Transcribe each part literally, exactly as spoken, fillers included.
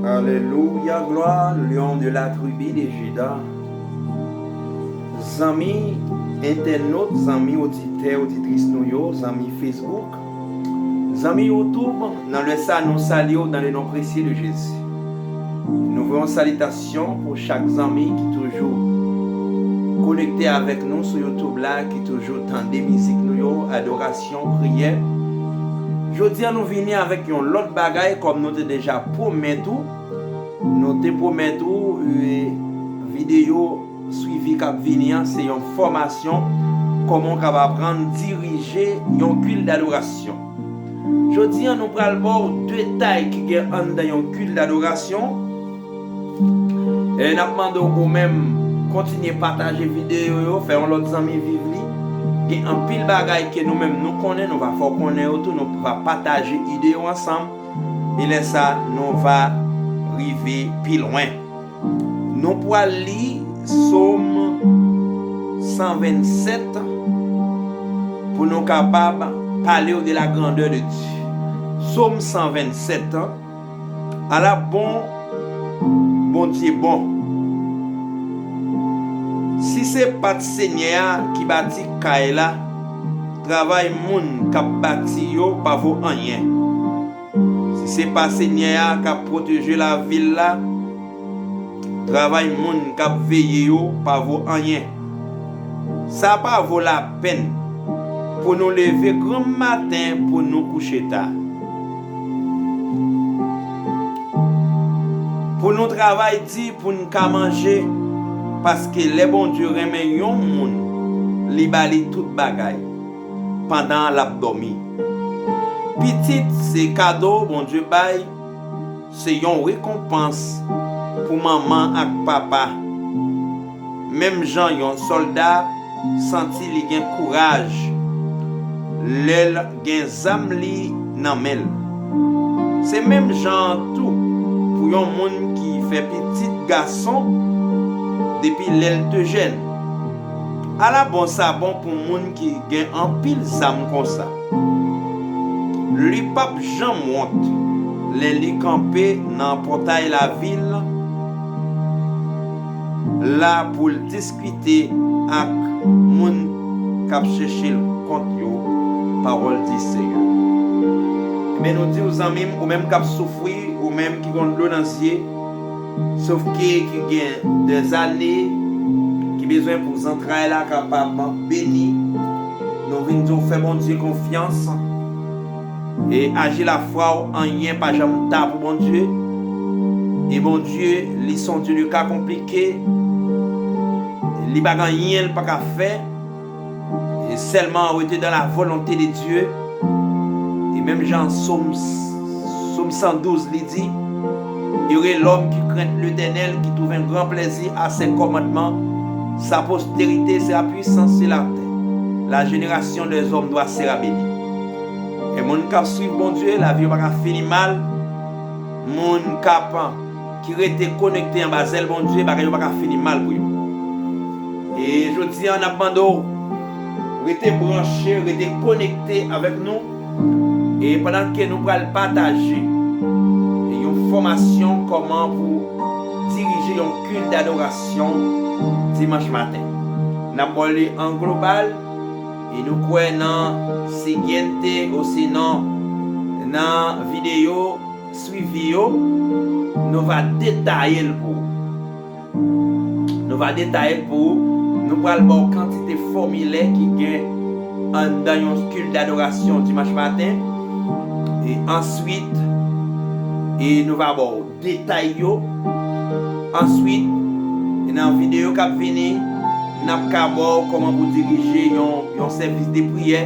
Alelouya, glwa, Lyon de la tribi de Jida. Zanmi entènot, zanmi oditè, oditris nou yo, zanmi Facebook, zanmi YouTube, nan lè sa nou salye w dans le nom précieux de Jésus. Nou voye yon salitasyon pou chak zanmi ki toujou konekte avèk nou sou YouTube la, ki toujou tande mizik nou yo, adorasyon, priyè. Jodi a nou vini avèk yon lòt bagay, kòm nou te deja pwomèt ou. Nou te pwomèt ou, e, videyo swivi k ap vini an, se yon fòmasyon, kòman w kapab aprann dirije yon kilt dadorasyon. Jodi a nou pral ba w detay ki gen anndan yon kilt dadorasyon. E n ap mande w ou menm kontinye pataje videyo yo, fè yon lòt zanmi viv li. Gen anpil bagay ke nou menm nou konnen, nou va fè w konnen yo tou, nou va pataje ide yo ansanm. E lè sa, nou va rive pi lwen. Nou pral li Sòm san vennsèt pou nou kapab pale w de la grandeur de Dieu. Sòm san vennsèt, ala bon Bondye bon. Si se pa t Senyè a ki bati kay la, travay moun k ap bati yo pa vo anyen. Si se pa Senyè a k ap pwoteje lavil la, travay moun k ap veye yo pa vo anyen. Sa pa vo lapenn pou nou leve granmmaten pou nou kouche ta. Pou nou travay di pou n ka manje, paske lè Bondye renmen yon moun, li ba li tout bagay pandan l ap dòmi. Pitit se kado Bondye bay, se yon rekonpans pou manman ak papa. Menm jan yon sòlda santi li gen kouraj lè l gen zam li nan men l, se menm jan an tou pou yon moun ki fè pitit gason depi lè l te jèn. Ala bon sa bon pou moun ki gen anpil zam konsa. Li p ap janm wont lè li kanpe nan pòtay lavil la pou l diskite ak moun k ap chèche l kont yo. Pawòl di Senyè. Ebyen, nou di w, zanmi m, ou menm k ap soufri, ou menm ki gon dlo nan zye, sofke ki gen dèzane, ki bezwen pou zantray la kapab beni, nou vin di w fè Bondye konfyans. E aji lafwa w, anyen pa janm ta pou Bondye. E Bondye, li se yon Dye de ka konplike. Li pa gen anyen l pa ka fè. E sèlman rete dans la volonté de Dieu. E menm jan Sòm, Sòm san douz, li di, Heureux l'homme qui craint l'Éternel, qui trouve un grand plaisir à ses commandements. Sa postérité sera puissante sur la terre. La génération des hommes droits sera bénie. E moun k ap swiv Bondye, lavi yo pa ka fini mal. Moun k ap, ki rete konekte anba zèl Bondye, bagay yo pa ka fini mal pou yo. E jodi a, n ap mande w rete branche, rete konekte avèk nou. E pandan ke nou pral pataje yon fòmasyon kòman pou dirije yon kilt dadorasyon dimanch maten. N ap ba w li an global, e nou kwè nan siguiente osinon nan videyo swivi yo, nou va detaye l pou ou. Nou va detaye l pou ou. Nou pral ba w kantite fòmilè ki gen anndan yon kilt dadorasyon dimanch maten. E answit, e nou va ba w detay yo. Answit, nan videyo k ap vini, n ap ka ba w kòman pou dirije yon, yon sèvis de priyè,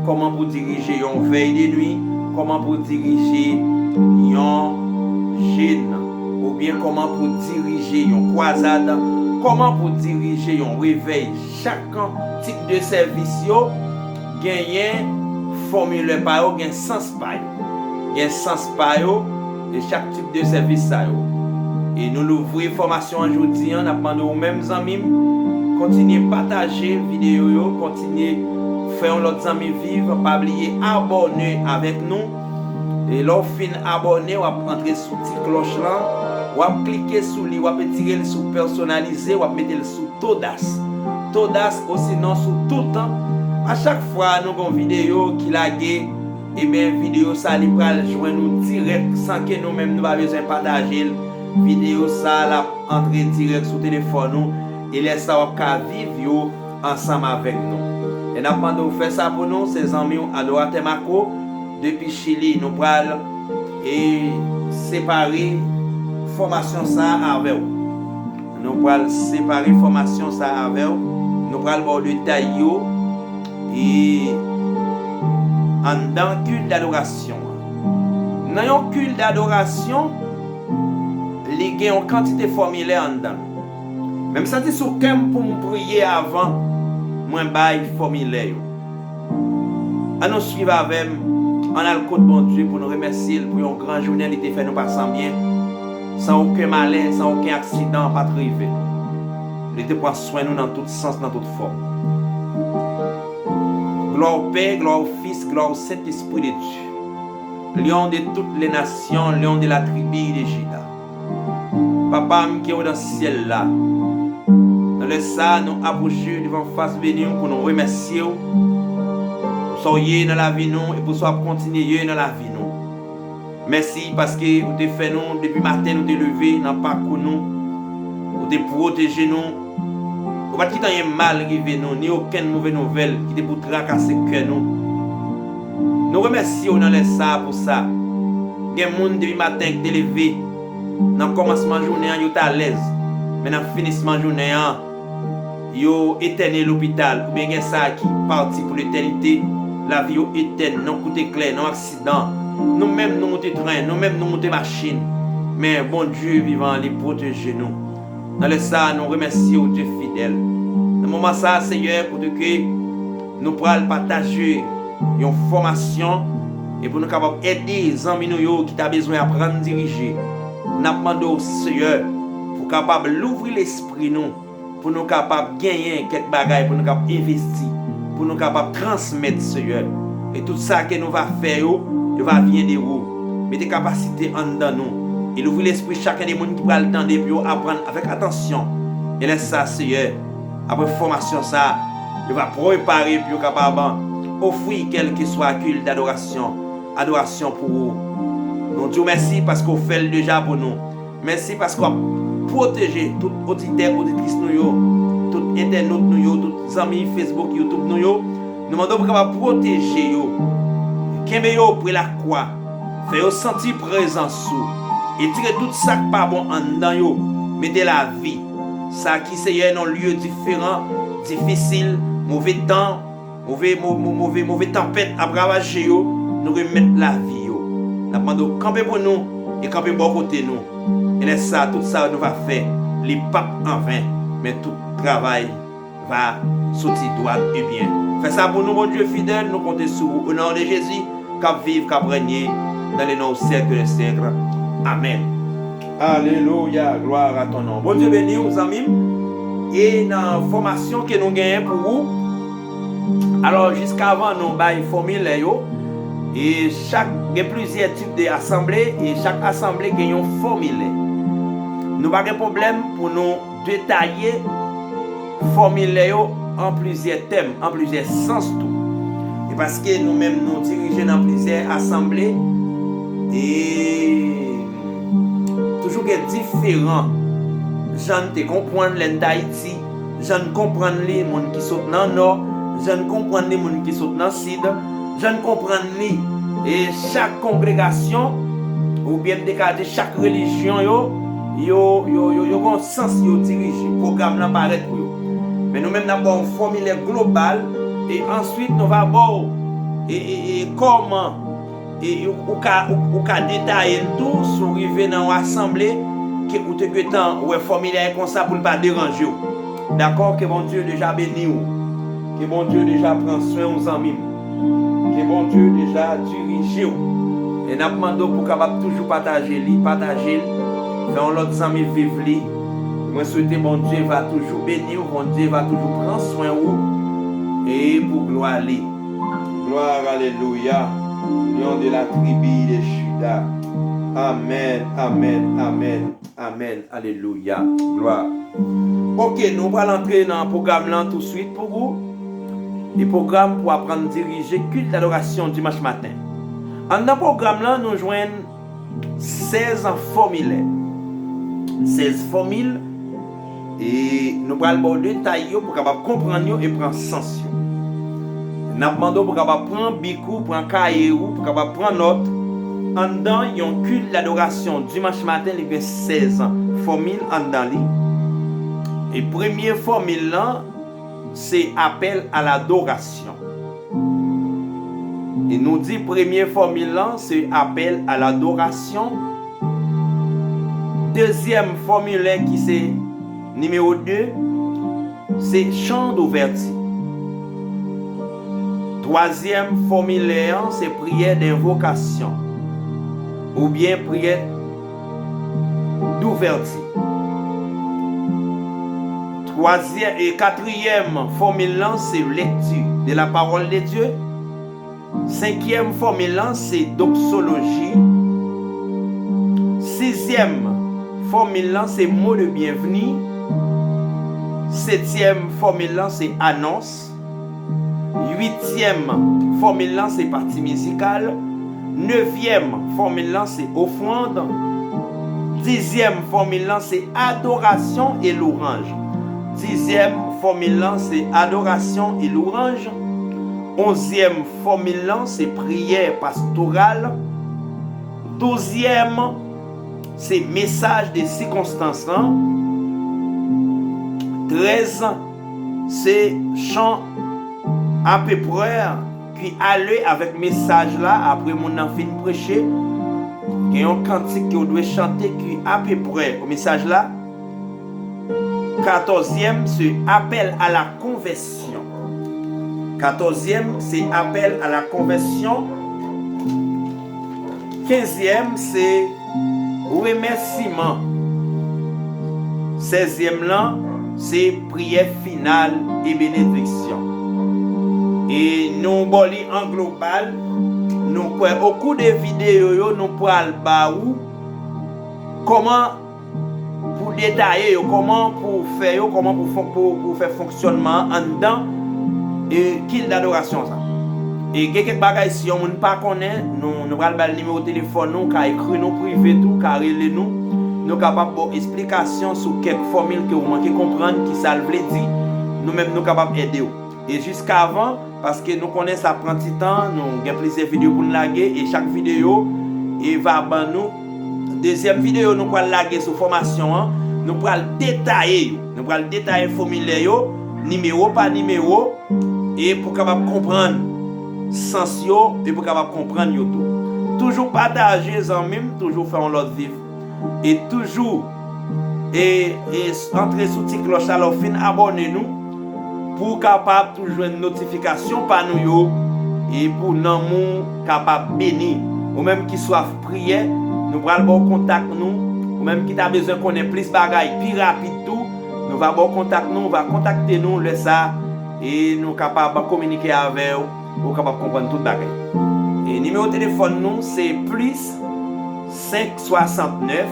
kòman pou dirije yon vèy de nwi, kòman pou dirije yon jèn, oubyen kòman pou dirije yon kwazad, kòman pou dirije yon revèy. Chak tip de sèvis yo genyen fòmilè pa yo, gen sans pa yo. Gen sans pa yo, e chak tip de sèvis sa yo. E nou louvri fòmasyon an jodi a, n ap mande w menm zanmi m, kontinye pataje videyo yo, kontinye fè yon lòt zanmi viv, pa bliye abòne avèk nou. E lè w fin abòne, w ap antre sou ti klòch lan, w ap klike sou li, w ap etire l sou pèsonalize, w ap mete l sou todas. Todas osinon sou toutan. A chak fwa nou gen yon videyo ki lage, ebyen, videyo sa li pral jwenn nou dirèk san ke nou menm nou pa bezwen pataje l. Videyo sa l ap antre dirèk sou telefòn ou, e lè sa w ap ka viv yo ansanm avèk nou. E n ap mande w fè sa pou nou, se zanmi w Adoratè Mako, depi Chili. Nou pral e separe fòmasyon sa a avè w. Nou pral separe fòmasyon sa a avè w. Nou pral ba w detay yo e anndan kilt dadorasyon an. Nan yon kilt dadorasyon, li gen yon kantite fòmilè anndan l. Men m santi sou kè m pou m priye avan mwen bay fòmilè yo. Ann nou swiv avè m, ann al kot Bondye pou nou remèsye l pou yon gran jounen li te fè nou pase an byen, san okenn malè, san okenn aksidan pa t rive nou. Li te pran swen nou nan tout sans, nan tout fòm. Glwa o Pè, glwa o Fis, glwa o Sentespri de Dye. Lion de toutes les nations, lion de la tribu de Juda. Papa m ki ou nan syèl la, nan lè sa a, nou apwoche devan fas beni w pou nou remèsye w pou sa w ye nan lavi nou e pou sa w ap kontinye ye nan lavi nou. Mèsi paske ou te fè nou depi maten nou te leve nan pakou nou, ou te pwoteje nou, ou pa t kite anyen mal rive nou, ni okenn move nouvèl ki te pou trakase kè nou. Nou remèsye w nan lè sa a pou sa. Gen moun depi maten ki te leve, nan kòmansman jounen an, yo t alèz, men nan finisman jounen an, yo etène lopital, oubyen gen sa ki pati pou letènite, lavi yo etèn, nan kout eklè, nan aksidan. Nou menm nou moute tren, nou menm nou moute machin. Men Bondye vivan an, li pwoteje nou. Nan lè sa a, nou remèsye w, Dye fidèl. Nan moman sa a, Seyè, kote ke nou pral pataje yon fòmasyon e pou nou kapab ede zanmi nou yo ki ta bezwen aprann dirije, n ap mande w, Seyè, pou w kapab louvri lespri nou, pou nou kapab genyen kèk bagay, pou nou kapab envesti, pou nou kapab transmèt, Seyè. E tout sa ke nou va fè yo, yo va vyen de ou. Mete kapasite anndan nou. E louvri lespri chaken de moun ki pral tande pou yo aprann avèk atansyon. E lè sa, Seyè, apre fòmasyon sa a, yo va prepare pou yo kapab ofri kèlkeswa kilt dadorasyon, adorasyon pou ou. Nou di w mèsi paske w fè l deja pou nou. Mèsi paske w ap pwoteje tout oditè, oditris nou yo, tout entènot nou yo, tout zanmi Facebook, YouTube nou yo. Nou mande w pou kapab pwoteje yo. Kenbe yo pre lakwa. Fè yo santi prezans ou. Etire tout sa k pa bon anndan yo. Mete lavi. Sa ki, Seyè, nan lye diferan, difisil, move tan, move, mo-, mo-, move, move tanpèt ap ravaje yo, nou remèt lavi yo. N ap mande w kanpe pou nou e kanpe bò kote nou. E lè sa a, tout sa nou va fè, li p ap anven, men tout travay va soti dwat e byen. Fè sa pou nou, Bondye fidèl, nou konte sou ou. O non de Jezi, k ap viv, k ap renye, dans les non au siècle des siècles. Amèn. Alelouya, gloire à ton nom. Bondye beni w, zanmi m. E nan fòmasyon ke nou genyen pou ou, alò, jiskavan nou bay fòmilè yo, e chak, gen plizyè tip de asanble, e chak asanble gen yon fòmilè. Nou pa gen pwoblèm pou nou detaye fòmilè yo an plizyè tèm, an plizyè sans tou. E paske nou menm nou dirije nan plizyè asanble, e toujou gen diferan jan n te konprann lè n t Ayiti, jan n konprann li moun ki sot nan Nò, jan n konprann li moun ki sot nan Sid, jan n konprann li, e chak kongregasyon, oubyen m te ka di chak relijyon yo, yo, yo, yo, yo gen yon sans yo dirije, pwogram lan parèt pou yo. Men nou menm n ap ba w yon fòmilè global, e answit nou va ba w, e, e, e kòman, e, e, ou ka, ou, ou ka detaye l tou, si w rive nan yon asanble, ke ou te gentan wè fòmilè a konsa pou l pa deranje w. Dakò, ke Bondye deja beni w. Ke Bondye deja pran swen w, zanmi m. Ke Bondye deja dirije w. E n ap mande w pou w kapab toujou pataje li, pataje l. Fè yon lòt zanmi viv li. Mwen swete Bondye va toujou beni w, Bondye va toujou pran swen ou. E pou glwa li. Gloire, alelouya. Lion de la tribu de Juda. Amen, amen, amen, amen. Alelouya. Glwa. Ok, nou pral antre nan pwogram lan touswit pou ou. E pwogram pou aprann dirije kilt adorasyon dimanch maten. Anndan pwogram lan, nou jwenn sèz fòmilè. Sèz fòmil, e nou pral ba w detay yo pou w kapab konprann yo e pran sans yo. N ap mande w pou w kapab pran bik ou, pran kaye ou, pou w kapab pran nòt. Anndan yon kilt adorasyon dimanch maten, li gen sèz fòmil anndan li. E premye fòmil lan, se apèl a ladorasyon. E nou di premye fòmil lan, se apèl a ladorasyon. Dezyèm fòmilè ki se nimewo de, se chan douvèti. Twazyèm fòmilè an, se priyè denvokasyon oubyen priyè douvèti. Twazyèm e katriyèm fòmil lan, se lecture de la parole de Dieu. Senkyèm fòmil lan, se doxologie. Sizyèm fòmil lan, se mot de bienvenue. Setyèm fòmil lan, se annonce. Uityèm fòmil lan, se pati mizikal. Nevyèm fòmil lan, se ofrann. Dizyèm fòmil lan, se adorasyon e louwanj. Dizyèm fòmil lan, se adorasyon e louwanj. Onzyèm fòmil lan, se priyè pastoral. Douzyèm, se mesaj de sikonstans lan. Trèz, se chan apeprè ki ale avèk mesaj la. Apre moun nan fin preche, gen yon kantik ke w dwe chante ki apeprè o mesaj la. Katòzyèm, se apèl a la konvèsyon. Katòzyèm, se apèl a la konvèsyon. Kenzyèm, se remèsiman. Sèzyèm lan, se priyè final e benediksyon. E nou ba w li an global, nou kwè okou de videyo yo, nou pral ba ou kòman pou detaye yo, kòman pou fè yo, kòman pou fon-, pou, pou fè fonksyònman an anndan e kilt adorasyon sa. E gen kèk bagay, si yon moun pa konnen, nou, nou pral ba l nimewo telefòn nou, ou ka ekri nou prive tou, ou ka rele nou. Nou kapab ba w esplikasyon sou kèk fòmil ke ou manke konprann, ki sa l vle di. Nou menm, nou kapab ede w. E jiskavan, paske nou konnen sa pran ti tan, nou gen plizyè videyo pou n lage, e chak videyo, e va ban nou, dezyèm videyo nou pral lage sou fòmasyon an, nou pral detaye yo. Nou pral detaye fòmilè yo, nimewo pa nimewo, e pou kapab konprann sans yo, e pou kapab konprann yo tou. Toujou pataje, zanmi m, toujou fè yon lòt viv. E toujou, e, e antre sou ti klòch la lè w fin abòne nou, pou w kapab tou jwenn notifikasyon pa nou yo, e pou nanm ou kapab beni. Ou menm ki swaf priyè, nou pral ba w kontak nou. Ou menm ki ta bezwen konnen plis bagay pi rapid tou, nou va ba w kontak nou, ou va kontakte nou lè sa, e nou kapab kominike avè w, ou kapab konprann tout bagay. E nimewo telefòn nou se plis senk swasantnèf,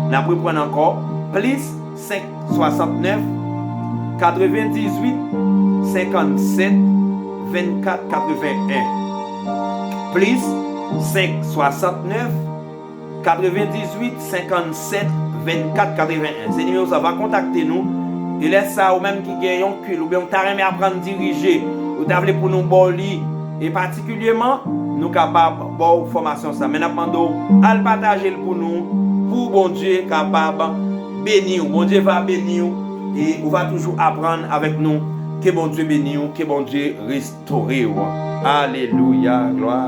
n ap reprann ankò, plis senk swasantnèf, katrevendizuit, senkannsèt, vennkat, katrevenn en. Plis senk swasantnèf, katrevendizuit, senkannsèt, vennkat, katrevenn en. Se nimewo sa, va kontakte nou. E lè sa, ou menm ki gen yon kilt, oubyen ou ta renmen aprann dirije, ou ta vle pou nou ba w li, e patikilyeman, nou kapab ba w fòmasyon sa. Men n ap mande w al pataje l pou nou, pou Bondye kapab beni w. Bondye va beni w, e ou va toujou aprann avèk nou. Ke Bondye beni w, ke Bondye restore w. Alelouya, glwa.